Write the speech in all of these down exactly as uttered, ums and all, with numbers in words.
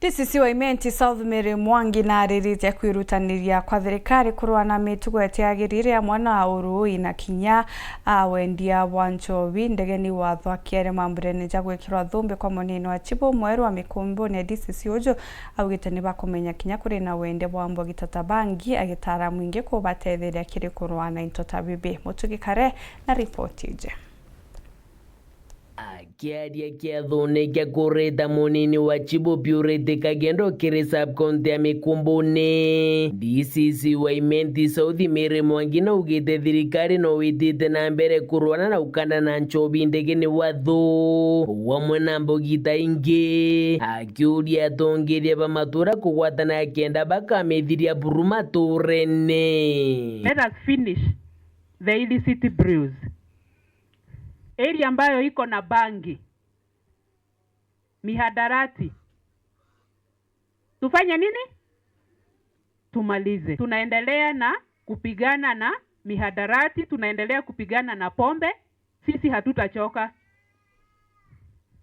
D C C wa Imenti South Mary Mwangi naariritie kwirutaniria kwa thirikari kurua na mitugo itiagirire amwe na urui na kinya a wendia bwa nchobi ndegeni wa thwakiere mamburene ja gwikirwa thumbi kwa munini wa Chibu mweru wa mikumbune. D C C uju augite ni bakumenya kinya kuri na wendia bwa mbogi ta bangi, agitara mwingi kubatetheria kiri kurua na into ta bibi. Mutugi Kare na ripoti iji. Akiaria kiathone kia kurita munini wa Chibu Purity Kagendo kiri sub-county ya Mikumbune, D C C wa Imenti South Mary Mwangi naugite thirikari no witite na mbere kurwana na ukanda na nchobi ndegeni wa thu, wamwe na mbogi ta ingi, akiuria atongeria ba matura kugwatana kenda bakamithiria buru maturene. Let us finish the illicit brews. Area ambayo iko na bangi, mihadarati, tufanye nini? Tumalize. Tunaendelea na kupigana na mihadarati, tunaendelea kupigana na pombe. Sisi hatutachoka.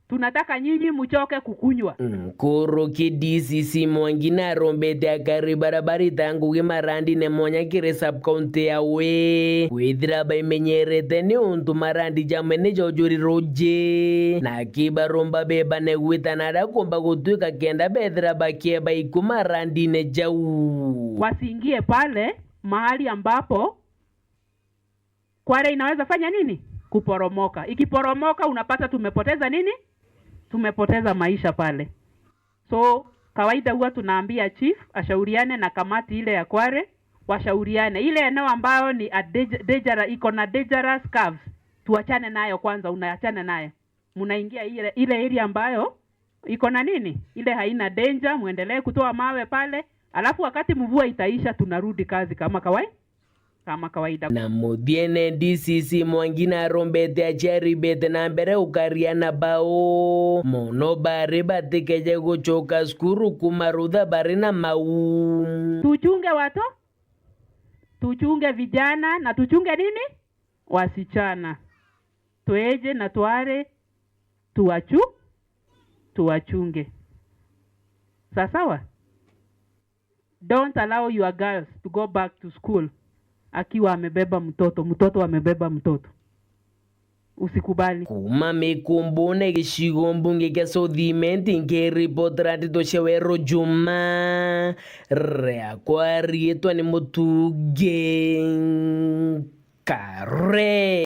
Tunataka nyinyi muchoke kukunywa. Nkuruki D C C Mwangi narombete akari baria barita ngugi marandine mwanya kiri sub-county yawe kwithira baimenyerete niuntu marandi jamwe ni jojuri ruji, na akibaromba bebane gwitana aria kumba gutwika kenda bethira bakieba iku marandine jau. Wasiingie pale mahali ambapo kware inaweza fanya nini? Kuporomoka. Ikiporomoka, unapata tumepoteza nini? Tumepoteza maisha pale. So kawaida huwa tunaambia chief ashauriane na kamati ile ya kware, washauriane. Ile eneo ambayo ni a dang-, dangerous, iko na dangerous curves, tuachane nayo kwanza, unaachana nayo. Mnaingia ile, ile area ambayo iko na nini? Ile haina danger, muendelee kutoa mawe pale. Alafu wakati mvua itaisha, tunarudi kazi kama kawai-, kama kawaida. Na muthiene D C C Mwangi narombete aciari bete na mbere ukaria na bao mono bari batikeje gucoka cukuru kuma rutha bari na mau. Tuchunge wato-, tuchunge vijana na tuchunge nini? Wasichana. Tweje na tware tuwachu-, tuwachunge. Sawa sawa? Don't allow your girls to go back to school akiwa amebeba mtoto, mtoto amebeba mtoto. Usikubali. Kuma Mikumbune gicigo mbunge kia South Imenti, nkiripotera ndeto cia Weru Juma, riakwa riitwa ni Mutugi Kare.